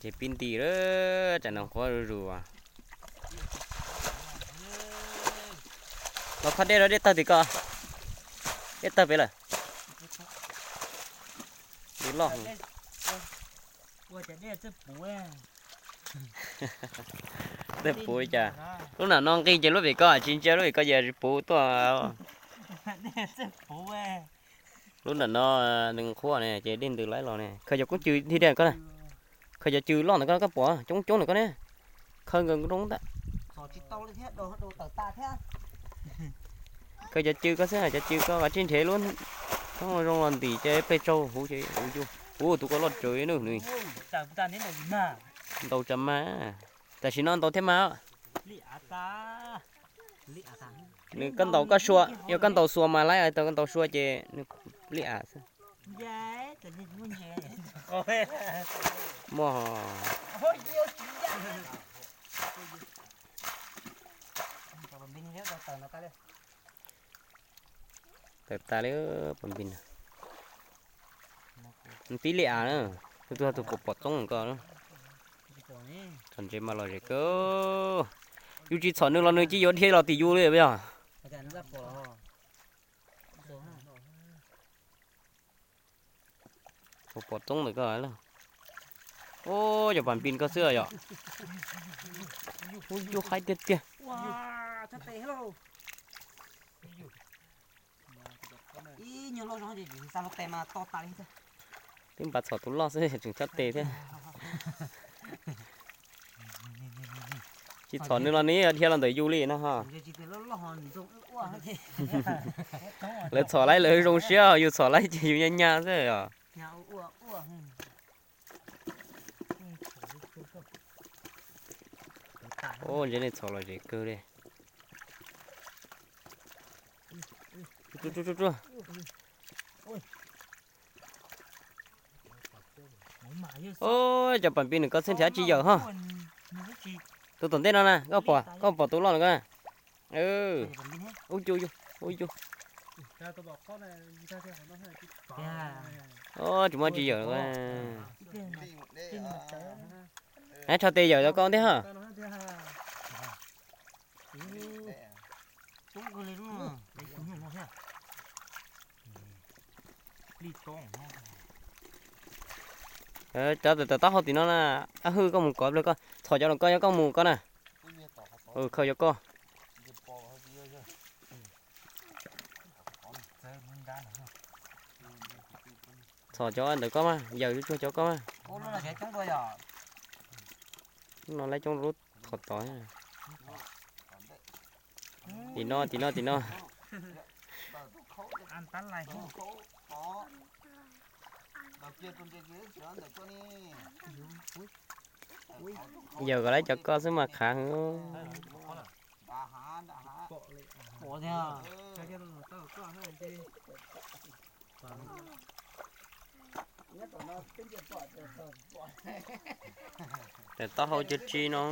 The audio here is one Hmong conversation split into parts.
Ces pib nti lawm, tsam no qhuav zuj zus. Los kho dej rau dej tawg tim ko. Dej tawg pem lawm. Dej loj. Dej puv li cas? Lub nam no nqig ces lub pem ko tsis ntsia, lub pem ko ces puv tuaj. Lub nam no nws qhuav ne ces dej ntws laib los ne. Khaws cov koob cws dhia dej ko na. Khaws cov cws loj ntawm ko koj pom coob coob ntawm ko ne. Khaws nkawd roob ntag. Khaws cov cws ko xwb, cov cws ko kav tsij nrhiav lub thoob zoo los ntim ces peb tsaug huv ces. Ub, tus ko loj tsawv nws. Ntau tsa mas. Tam sim no ntau thiab mas. Nws koj ntaus koj sua, yog koj ntaus xuas mas laib, tau koj ntaus sua ces nws li am xwb. Muaj. Tawm tas li pom npis na. Npib li am na. Tus tus pom pom txoob ko. Txhom ntses mas lom zem kawg. Yus tsis txhom nws los nws cia yuav dhia los tim yus li yog. Pom pom txoob ntawm ko. Ub, cov pam npis ko xwb yom. Ub, yus haib tiag tiag. Twb npaj txhom tus loj xwb tseem txhob tes thiab. Tsis txhom nws los nws dhia los ntawm yus li no ho. Lawv txhom laib lawv zoo siab, yus txhom laib ces yus nyaj nyaj xwb os. Ub, ntses nej txhom los zem kawg li. Ub, cov pam npis nws ko txheej nrhiav tsis yawm ho. Tus tom ntej no na, koj pom, koj pom tus loj no ko na. Ub, ub, ub. Tsis muaj tsis yawm. Hais rho tes yawm rau koj thiab ho. Cov tawm taub hau tim no na, ab hwj koj mus kov pliag koj txhom cov no koj, yog koj mus koj na. Khaws cov koj. Txhom cov ntawm koj mas, yawm tsuag cov koj mas. Lub no laib coob lub qhov tod. Tim no, tim no, tim no. Yawm kom laib cov koj xwb mas qhav heev. Taub hau cov tsi no.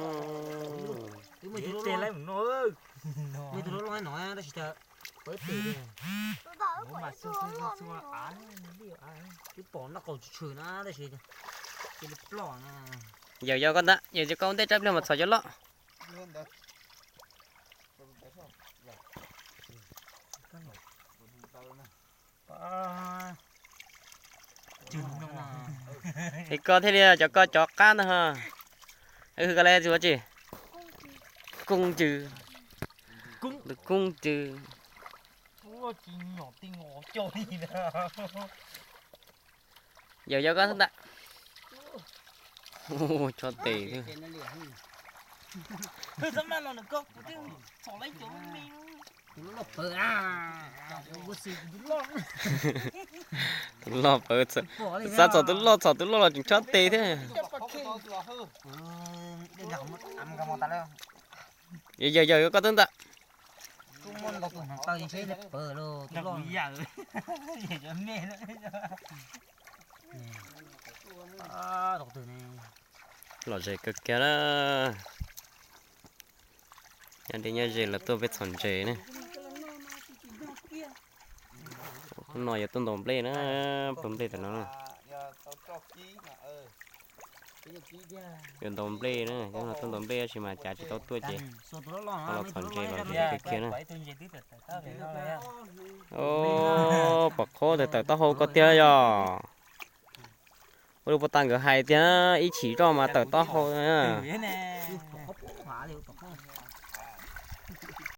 Yawm yog koj ntag, yawm yog koj ua ntej tsab pliag mas txhom cov loj. Es koj thiaj li cov koj cov qab ntag ho. Hwj koj li ua tsi? Koob cws. Koob cws. Yawm yog koj ntag. Tso tes thiab. Tus loj pawv, xav txhom tus loj, txhom tus loj los tseem tso tes thiab. Yawm yog koj twb ntag. Lom zem kawg kiag na. Nyob deb nyob ze los tuaj peb txhom ntses ne. Hnub no yuav tuaj ntaus nplej na, ntaus nplej tam no na. Yuav ntaus nplej na, cov no tuaj ntaus nplej tab sis mas cav tsis tau tuaj ces ho los txhom ntses los kiag na. Pom qhob tawm taub hau ko tiag yog. Ua li puag ta nkawd hais tiag, ib chim zoj mas tawm taub hau na.